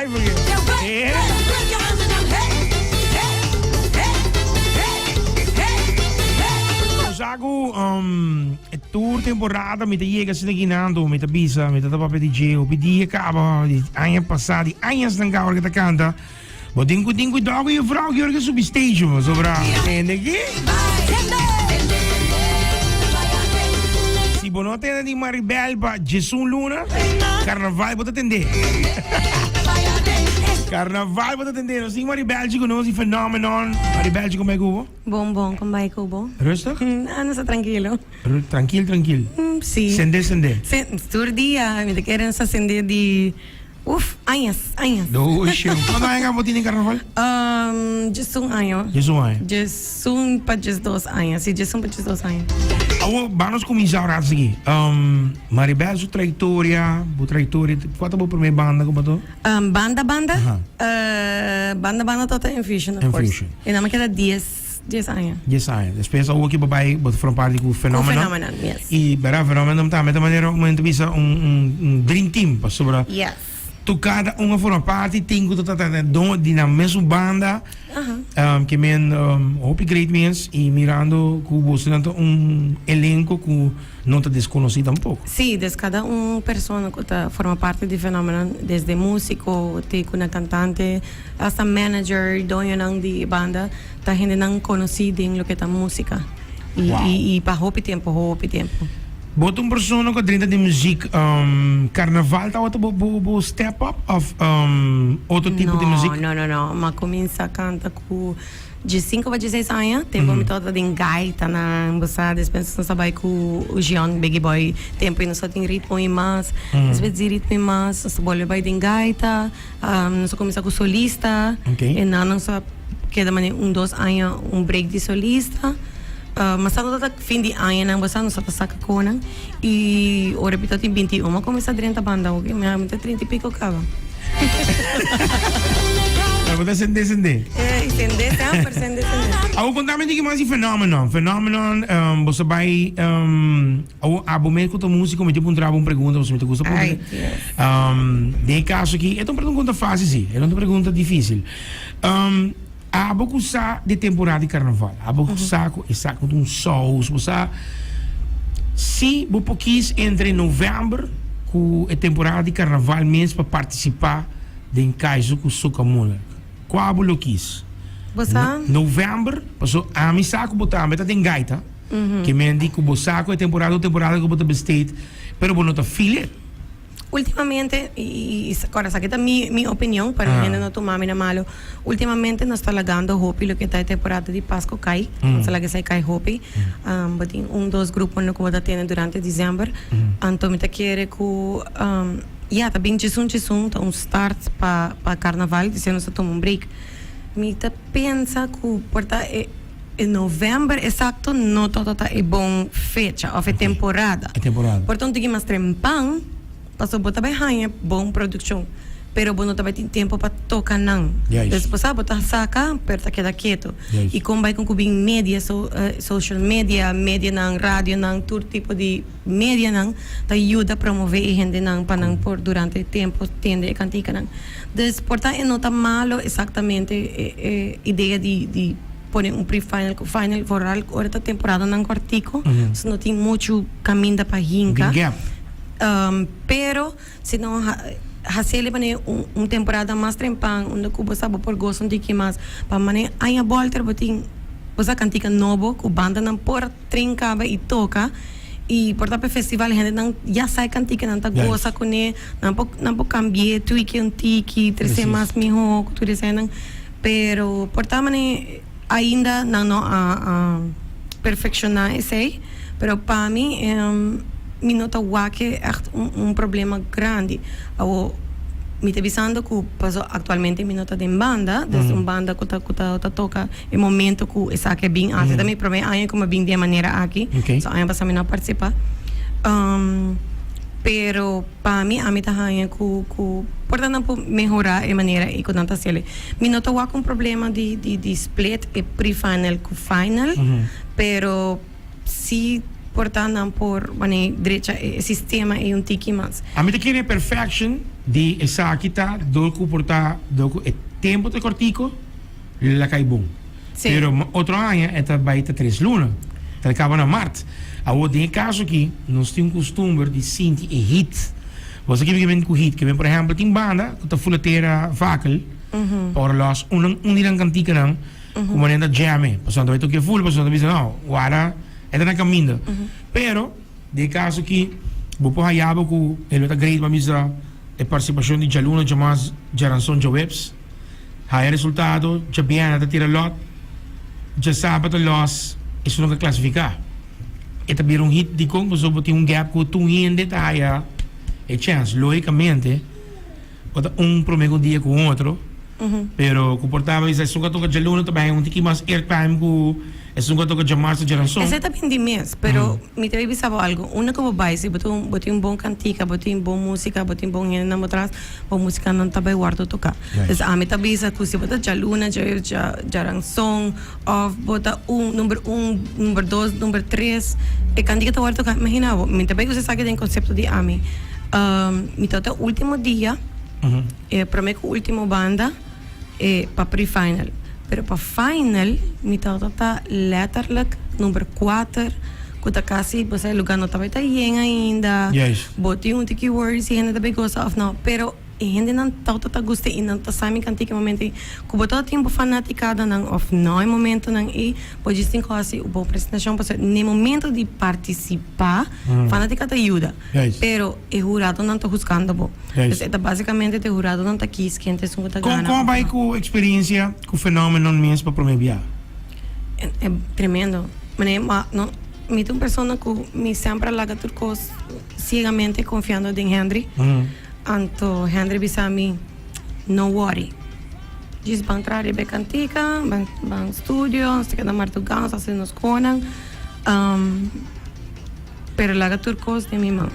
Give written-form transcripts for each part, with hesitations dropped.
live aki. Eh. Sa ku um, e tur temporada mi ta yega asina guinando, mi ta bisa, mi ta ta papia di dje, hopi dia kaba, di aña pasá, di añasnan kaba ora ke ta kanta. Bo tin ku tin kuidou ku juffrouw ki ora ke subi stage bo sobra tende ki. Si bo no tende di Maribel pa djesun luna, carnaval bo ta tende. Carnaval bo ta tende. Nos tin Maribel chi ku nos di Phenomenon. Maribel chi kon bai ku bo? Bon bon, kon bai ku bo? Rustig? Ah, nos ta trankilo. Trankil trankil. Si. Sende sende. Tur dia mi ta kere nos ta sende di. Uf, añas, añas. Doshi. Cuanto aña bo tin den carnaval? Um, djesun aña. Djesun aña. Djesun pa djesdos aña, si, djesun pa djesdos aña. Awor, ban nos cuminsa un rato sigui. Um, Maribel su trayectoria, bo trayectoria, cua ta bo primer banda cu bo to? Um, banda, banda? Aha. Uh, banda, banda tabata Infusion, of course. Infusion. E nan a keda dies. Dies aña. Dies aña. Despues awor ki bo bai bo ta forma parti ku Phenomenon. Ku Phenomenon, yes. I bera Phenomenon tambe ta manera un momento bisa un un un dream team pasobra Yes. tur kada un a forma parti tin ku ta ta ta don di nan mesun banda. Aha. Ke men hopi great mens i mirando ku bosonan ta un elenko ku no ta deskonosí tampoko. Sí, des kada un persona ku ta forma parti di Phenomenon, desde músiko te ku na kantante, hasta manager, doñonan di e banda. Ta hendenan konosí den loke ta músika i Wow. i pa hopi tempu, hopi tempu. Bo ta un persona ku a drenta den muzik, karnaval tabata bo bo bo step up òf otro tipo di muzik? No, no, no, no. Mi a kuminsá kanta ku diesinku pa dieseis aña. Tempu mi tabata den gaitanan, bo sa. Despues nos a bai ku Jean Biggie Boy, tempu ei nos tabatin ritmo i mas. Despues di ritmo i mas nos a bolbe bai den gaita. Nos a kuminsá ku solista. Okay. E nan nos a keda manera un dos aña un break di solista. Mas tanto ta fin di añanan bo sa nos ta saka konan i ora mi ta tin 21 mi a kuminsá drenta banda oke mi a mi ta trinta i piko kaba. Bo ta sende sende. Eh, sende semper sende sende. Awor konta mi diki mas di Phenomenon. Phenomenon bo sa bai Awor abo mes ku ta músiko mi tin puntra bo un pregunta pasobra mi ta gusta puntra. Ay, Dios. Den e kaso aki e ta un pregunta fásil si, e no ta un pregunta difísil. Abo ku sa di temporada di karnaval, abo ku sa ku esaki ta un sous, bo sa si bo por kis entre novèmber ku e temporada di karnaval mes pa partisipá den Kaiso ku Soca Monarch, kua bo lo kis? Bo sa? Novèmber, pasobra ami sa ku bo tambe ta den gaita. Ke men di ku bo sa ku e temporada un temporada ku bo ta besteed, pero bo no ta feel it. Ultimamente, i kòrda esaki ta mi mi opinion, pero hende no tuma mi na malo. Ultimamente nos ta lagando hopi loke ta e temporada di Pasko kai, nos ta laga esei kai hopi. Bo tin un dos gruponan ku bo ta tene durante december. Anto mi ta kere ku ya ta bin djesun djesun ta un start pa pa karnaval, dise nos ta tuma un break. Mi ta pensa ku por ta e. E november exacto no tabata ta e bon fecha of e temporada. E temporada. Por ta un tiki mas trempan, pasobra bo ta bai haña bon produccion, pero bo no ta bai tin tempo pa toca nan. Juist. Dus bo sa bo ta saca, pero ta keda keto. Juist. Y con bai con cu bin media, so, social media, medianan, radionan, tur tipo di medianan ta yuda promove e hendenan pa nan por durante e tempo tende e canticanan. Dus por ta e no ta malo exactamente e e idea di di pone un pre-final cu final vooral ora ta temporadanan cortico so no tin mucho caminda pa hinca. Tin gap. Pero si no haciele manera un un temporada mas trempan unda cu bo sa bo por goza un tiki mas pa manera aña bolter bo tin bo sa cantica nobo cu bandanan por Tren kaba i toka i por ta pa e festival hendenan ya sa e kantika nan ta gosa kuné nan por nan por kambi'é twiki un tiki tres'é mas mihó ku tur eseinan pero por ta manera ainda nan no a a perfekshoná esei pero pa mi mi no ta wak e ègt un un problema grandi awor mi ta bisando ku paso aktualmente mi no ta den banda des un banda ku ta ku ta toka. E momento cu esaki a bin antes ta mi prome aña cu mi a bin di e manera aki. So aña pasa mi no a participa. Pero pa mi ami ta haña cu cu por ta nan por mehora e manera ey cu nan ta haciel. Mi no ta wak un problema di di di split e pre-final cu final, pero si. Por ta nan por wanneer drecha e sistema ei un tiki mas. Ami ta kere perfection di esaki ta dor ku por ta dor ku e tempo ta kortiko la kai bon. Sí. Pero otro aña e ta bai ta tres luna. Ta kaba na mart. Awor den e kaso aki nos tin un kustumber di sinti e hit. Bo sa kico men ku hit? Ke men por ehempel tin banda ku ta fula tera vakel pa ora los un un di nan kantikanan ku manera ta jam-e. Pasobra nan ta bai toke ful pasobra nan ta bisa no wara. E ta na kaminda. Pero, den e kaso aki, bo por haya bo ku e lo ta great pa misa e partisipashon di djaluna, djamas, djaranson, djaweps. Haya resultado, djabièrnè ta tira lòt, djasabra ta lòs esun lo ka klasifiká. E ta bira un hit dikon? Pasobra bo tin un gap ku tur hende ta haya e chèns. Lógikamente, bo ta un promé ku un dia ku un otro, pero ku por ta bisa esun ku a toka djaluna ta bai un tiki mas airtime ku esun ku a toka djamars o djaranson. Esei ta bin di mes, pero mi ta bisa bo algu, unda ku bo bai si bo tin bo tin un bon kantika, bo tin bon musika, bo tin bon hendenan bo tras, bo musikanan ta bai wòrdu toká. Entonces ami ta bisa ku si bo ta djaluna, djaranson òf bo ta un number un, number dos, number tres, e kantika ta wòrdu toká. Imagina bo, mi ta bai usa esaki den konsepto di ami. Mi ta ta ultimo dia, e prome ku ultimo banda e pa pre-final. Pero pa final mi ta ta letterlijk number kuater ku ta kasi bo sa e luga no tabata yen ainda. Bo tin un tiki worry si hende ta bay gosa of no. Pero e hendenan tawata ta gusta i nan ta sa mi kantika e momento ei. Ku bo tabatin bo fanatikadanan of no e momentonan ei, bo djis tin ku hasi un bon presentashon pasobra n'e momento di partisipá fanatika ta yuda. Pero e huradonan ta husgando bo. Dus e ta basicamente te huradonan ta kies ken ta esun ku ta Kon gana kon a of bai no. ku experiencia ku Phenomenon mes pa prome bia? E e tremendo. Mane ma no mi ta un persona ku mi semper a laga tur kos ciegamente confiando den Hendry. Anto Hendry bisa mi no worry. Djis ban traha riba e kantika, ban ban studio, nos ta keda marduga, nos ta hasi nos konan. Pero laga tur kos den mi man.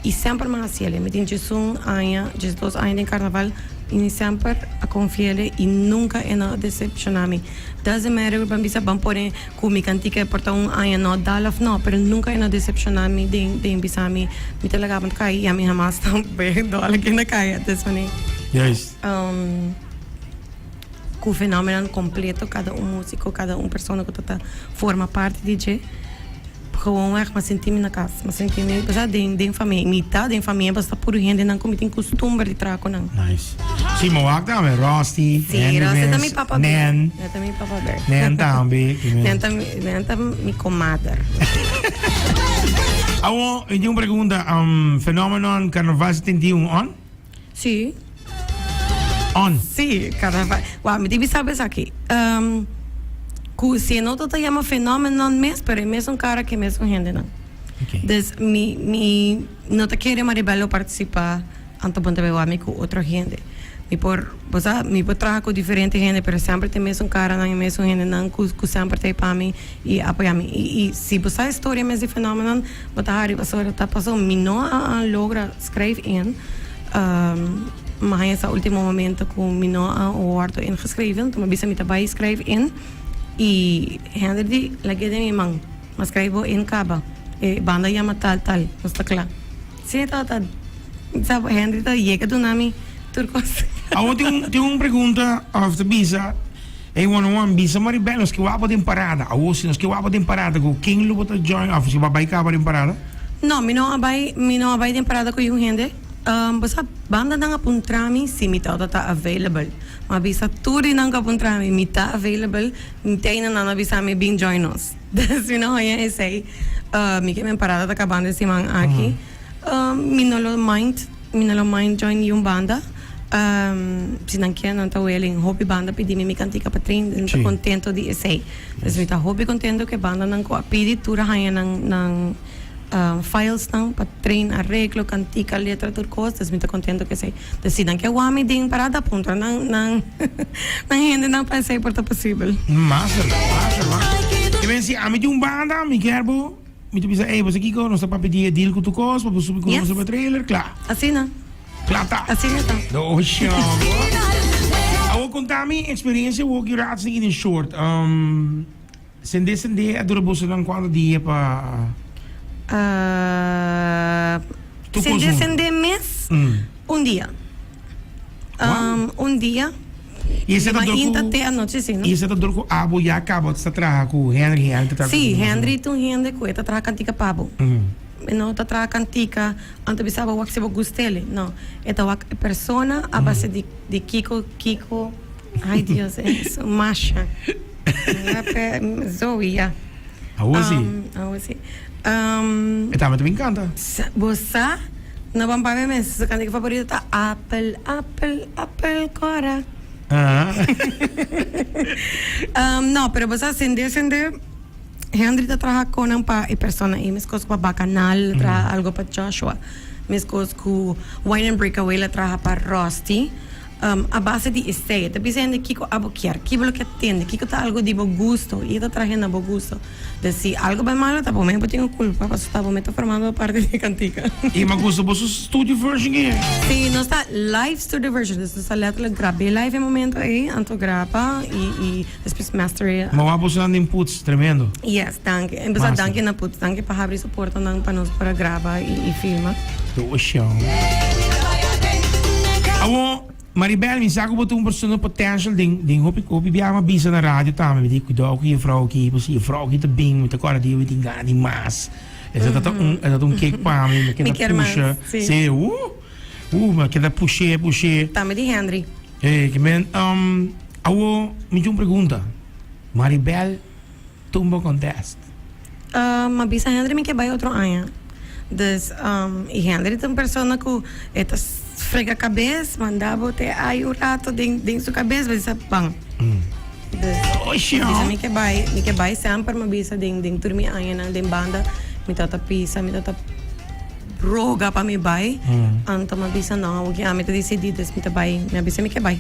I semper mi a hasiel. Mi tin djesun aña, djesdos aña den karnaval i mi semper a konfiel i nunka e no a desepshoná mi. Doesn't matter ban bisa ban pone ku mi kantika e por ta un aña no dal òf no, pero nunka e no desepshoná mi den den bisa mi mi ta laga bo kai i ami hamas ta bay dòl aki na kaya. Des manera. Juist. Ku fenómenonan kompleto kada un músiko, kada un persona ku ta ta forma parti di dje. Gewoonweg m'a sinti mi na kas, m'a sinti mi pasá den den famia. Mi ta den famia pasobra ta puru hendenan ku mi tin kustumber di traha ku nan. Nice. Si, mi wak tambe, Rusty, Si, Henry Rusty ta mi mes, papa beer. Nan. Nan ta mi papa beer. Nan tambe. Nan ta mi, nan ta mi komader. Awor, mi tin un pregunta. Um, Phenomenon Carnaval 71 on? Si. On. Si, carnaval. Wak, mi tin bisa bo esaki. Um, ku si e no ta ta yama Phenomenon mes, pero e mesun kara ku e mesun hendenan. Okay. Dus mi, mi no ta kere Maribel lo partisipa anto bon ta bai wak mi ku otro hende. Mi por, bo sa, mi por traha ku diferente hende, pero semper ta e mesun karanan, e mesun hendenan ku, ku semper ta ei pa mi i apoya mi. I, i si bo sa e storia mes di Phenomenon, bo ta hari pasobra ta paso mi no a, a logra. Schrijf in, Mi haña sa ultimo momento ku mi no a wordo ingeschreven, anto mi a bisa mi ta bai schrijf in i hende di lag'é den mi man, mi a schrijf bo in kaba, e banda yama tal tal, nos ta kla. Si tabata sa hende ta yega duna mi tur kos. Awor tin un tin un pregunta of ta bisa ey one on one bisa Maribel nos ke wak den parada awor si nos ke wak den parada ku ken lo bo ta join of si bo a bai kaba den parada? No, mi no a bai, mi no a bai den parada ku yun hende. Bo sa, bandanan a puntra mi si mi tabata ta available. Mi a bisa tur di nan ku a puntra mi, mi ta available, mi te aina nan a bisa mi bin join nos. Dus mi no haña esei. Mi ke men parada ta kabando e siman aki. Mi no lo mind, mi no lo mind join yun banda. Si nan kier nan ta willing. Hopi banda pidi mi mi kantika pa train, mi ta kontento di esei. Dus mi ta hopi kontento ku e bandanan ku a pidi tur a haña nan nan filesnan pa train areglo, kantika, letra, tur kos. Dus mi ta kontento ku esei. Dus si nan ke wak mi den parada puntra nan nan nan hendenan pa esei por ta posibel. Master, master, master. E men si ami tin un banda mi kier bo mi ta bisa ey bo sa kiko nos ta papia di e deal ku tur kos pa bo subi ku nos riba trailer kla. Asina. Kla ta. Asina ta. Doshi Awor konta mi experiencia awor ki rato den short. Sende sende a dura boso nan kuantu dia pa. Tur Sende kos huntu. sende mes un dia. Un dia. I esei ta Di dor mainta ku te anochi si, no? I esei ta dor ku abo ya kaba ta traha ku Henry, Henry ta traha ku Sí, bo. Henry ta un hende ku e ta traha kantika pa bo. E no ta traha kantika anto bisa bo wak si bo gust'el. No, e ta wak e persona a base di di kiko kiko ai Dios e su masha. Zoe ya. Awor si. Awor si. E tambe ta bin kanta. Bo sa, no ban papia mes. Su kantika favorito ta Apel, apel, apel kora. No, pero bo sa sende sende Henry ta traha konan pa e persona ei. Meskos ku pa Bakanal traha algo pa Joshua. Meskos ku Wine and Breakaway la traha pa Rusty. A base di esei, e ta bisa hende kiko abo kier, ki bo lo kier tende, kiko ta algo di bo gusto i e ta trahe na bo gusto. Des si algo bai malo ta bo mes bo tin e kulpa pasobra ta bo mes ta formando parti di e kantika. I mi a gusta boso studio version ei. Si, nos ta live studio version, des nos ta letterlijk grab'é live e momento ei, anto graba i i despues master'é. Mi a wak boso nan den Putz, tremendo. Yes, danki. En besar Master. danki na Putz, danki pa habri su portanan pa nos por a graba i i filma. Ocean. Awor, Maribel, mi sa ku bo ta un persona potential den den hopi hopi biaha mi a bisa na radio tambe, mi di kuidou ku jefrou aki, pasobra jefrou aki ta bin, mi ta kòrda di mi tin gana di mas. Esei ta ta un esei ta un kick pa mi, mi Mi keda kier mas, pusha. si. Si, mi keda push'é push'é. Tambe di Henry. E ke men, awor mi tin un pregunta, Maribel Tumba contest. M'a bisa Henry mi ke bai otro aña. Dus y Henry ta un persona cu e ta frega cabes, manda bo te ay un rato den den su cabes, bo bisa ban. Dus m'a bisa mi ke bai, mi ke bai semper m'a bisa den den tur mi añanan den banda mi tabata pisa, mi tabata roga pa mi bai, anto m'a bisa no, awo ki ami ta dicidi dus mi ta bai, mi a bisa mi ke bai.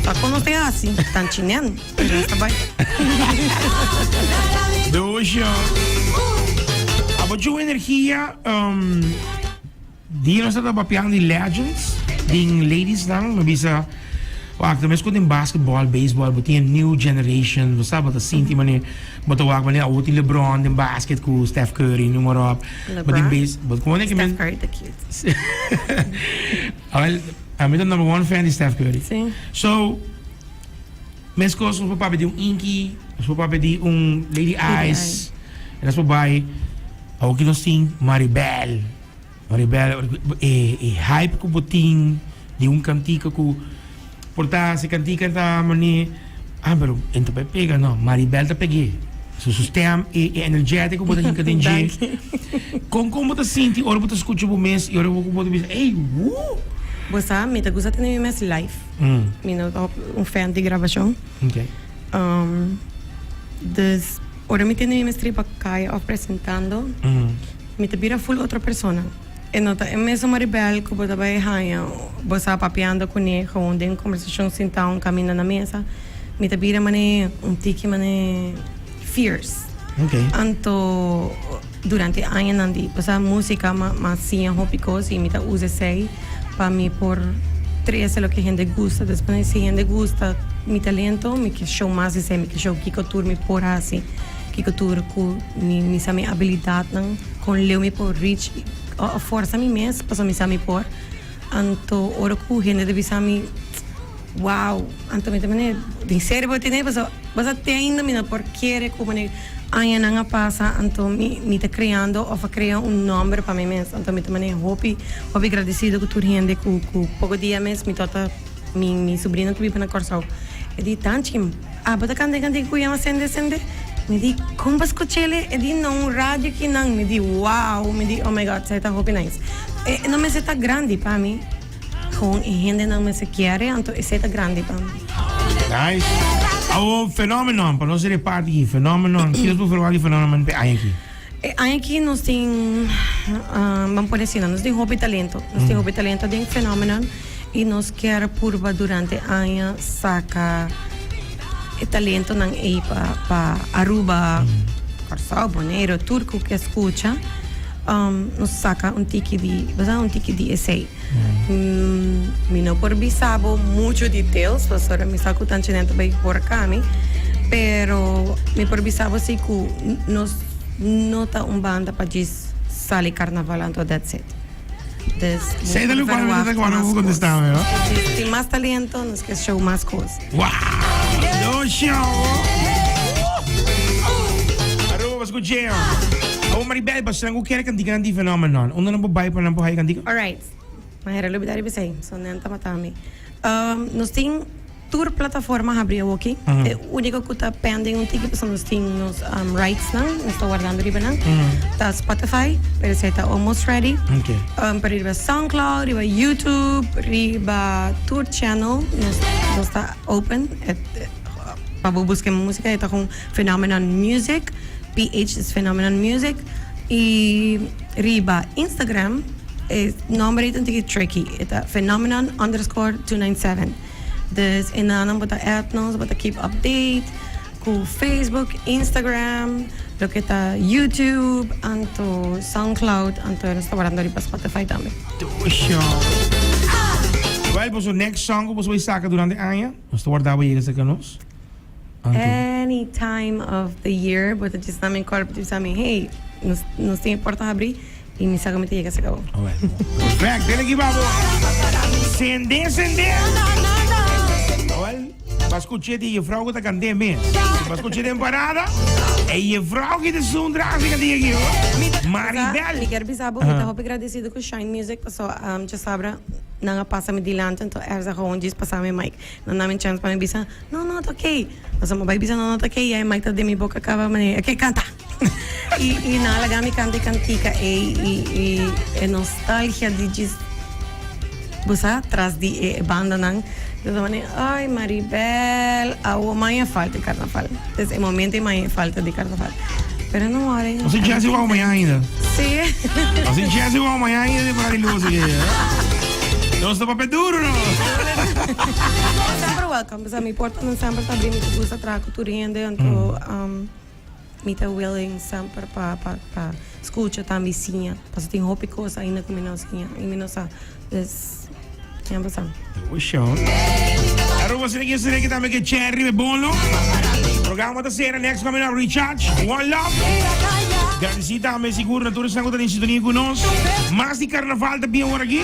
Ta con nos te haci? Tan chinen. Nos ta bai. Doosje. Abo chu energia um, di nos ta papiando di legends, din ladies nan, me bisa wak ta mes con den basketball, baseball, bo tin new generation, bo sa bo ta sinti mane, bo ta wak mane awo tin LeBron den basket ku Steph Curry, noem maar op. Bo tin LeBron? base, bo como ne ke men Steph Curry ta cute. Awel, ami ta number one fan di Steph Curry. Sí. So, Meskos nos por papia di un Inky, nos por papia di un Lady Ice, en nos por bai awoki nos tin Maribel. Maribel, e, e hype ku bo tin di un kantika ku por ta si kantika ta mane, ah pero en ta bai pega no, Maribel ta peg'é. Su su stem e, e energetic ku bo ta hinka den dje. Kon kon bo ta sinti ora bo ta skucha bo mes i ora bo bo ta bisa, ey, woo! Bo sa, mi ta gusta tene mi mes live. Mi no ta un fan di grabacion. Dus ora mi tene mi mes riba caya of presentando, mi ta bira full otro persona. E no ta e mesun Maribel cu bo ta bay haña, bo sa papiando cune gewoon den conversacion sinta un caminda na mesa. Mi ta bira mane un tiki mane fierce. Anto durante añanan di pasá músika m'a siña hopi kos i mi ta usa esei pa mi por trese loke hende gusta. Despues si hende gusta mi talento mi ke show mas di esei, mi ke show kiko tur mi por hasi, kiko tur ku mi sa mi abilidatnan, kon leu mi por reach òf forsa mi mes pasobra mi sa mi por. Anto ora ku hende ta bisa mi. Wow, anto mi ta mane den serio bo tene pasobra bo sa te ainda mi no por kere ku mane añanan a pasa anto mi mi ta creando of a crea un nomber pa mi mes anto mi ta mane hopi hopi gradecido ku tur hende ku ku poko dia mes mi tabata mi mi sobrino ta biba na Kòrsou e di tanchi abo ta kanta e kantika ku yama sende sende mi di kon bo skuch'el e di na un radio kinan mi di wow mi di oh my God esei ta hopi nice e no mester ta grandi pa mi. Gewoon e hendenan mester kier anto esei ta grandi pa mi. Nice. Awo Phenomenon, pa nos reparti aki, Phenomenon, ki nos por verwagt di Phenomenon p'e aña aki? E aña aki nos tin, ban pone asina, nos tin hopi talento. Nos tin hopi talento den Phenomenon y nos kier purba durante aña saca e talentonan ei pa pa Aruba, Kòrsou, Boneiru, tur ku ke skucha. Nos saca un tiki di, bo sa, un tiki di esey. Mi no por bisa bo mucho details, pasobra mi sa cu tanchi nan ta bay horca mi, pero mi por bisa bo si cu nos no ta un banda pa djis. sali carnaval anto that's it. Dus Sei ta lokual mi ta kòrda ku kontestá mi, no? Tin mas talento, nos ke show mas kos. Wow! No show! Aruba pa skuch'é. Awor Maribel, pasobra ku kere kantikanan di Phenomenon, unda nan por bai pa nan por haya kantika? Alright. Ma hera lubida riba esei, so nan ta mata mi. Nos tin tur plataforma habri awoki. E unico cu ta pending un tiki pasobra nos tin nos rights nan, nos ta wardando riba nan, ta Spotify, pero esei ta almost ready. Pero riba Soundcloud, riba YouTube, riba tur channel nos nos ta open. Pa bo busca e musica e ta con Phenomenon Music, PH is Phenomenon Music. Y riba Instagram. E nomber ei ta un tiki tricky. E ta Phenomenon underscore 297. Dus e nanan bo ta add nos, bo ta keep update ku Facebook, Instagram, loke ta YouTube, anto Soundcloud, anto nos ta wardando riba Spotify tambe. Dusho. Well, boso next song ku boso bai saka durante aña, nos ta warda bo yega serka nos. Anto. Any time of the year bo ta djis na mi call bo ta bisa mi, hey, nos nos tin e porta habri. Y mi sa cu mi ta yega cerca bo. Perfect, dele aquí babo. Sende, sende. Wel, ba scuché di juffrouw cu ta cant'é mes. Ba scuché den parada. E juffrouw ki ta zundra así cant'é aquí, hoor. Maribel. Mi kier bisa bo, mi ta hopi gradecido cu Shine Music paso djasabra nan a pasa mi dilanti anto Erza gewoon djis pasa mi mic. Nan dami chance pa mi bisa, no, no, ta ok. Paso mi bai bisa no, no ta ok y e mic ta den mi boca caba manera, ok, canta. I i nan a laga mi kanta e kantika ei i i e nostalgia di djis bo sa tras di e bandanan ta ta manera ay Maribel awo maña falta e karnaval des e momento ei maña e falta di karnaval pero no worry. Nos tin chance wou maña ainda. Sí. Nos tin chance wou maña ainda di por di luz aki. Nos ta papia duro no. Semper welcome, pasobra mi portanan semper ta abri mi ta gusta traha ku tur hende anto Mi ta willing semper pa pa pa scucha tambe y siña. Pasobra tin hopi cos ainda cu mi no siña y mi no sa. Dus, ya bo sa. Show. Aruba sina ki sina ki tambe ke cherry be bolo. Programa ta sera next coming up recharge. One love. Gradeci tambe sigur na tur esnan ku ta den sintonia ku nos. Mas di carnaval ta bien ora aki.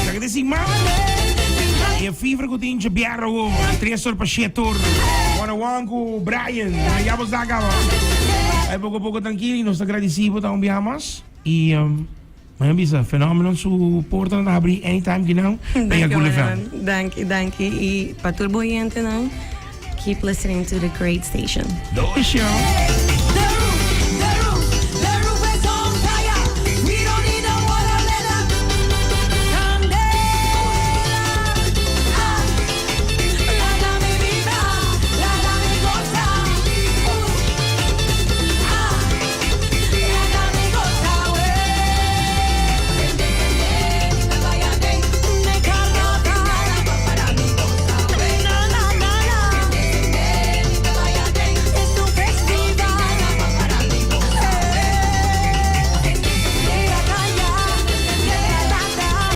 Laga te sin mas. E fibra ku tin djabièrnè awo, tres or pa shete or. One on one ku Brian. Ya bo sa kaba. Bai poko poko trankil y nos ta gradeci bo ta un biaha mas. Y mañana bisa Phenomenon su portanan ta habri anytime ki nan den Danki Cool FM. Danki, danki. Y pa tur bo oyentenan, keep listening to the great station. Doshi.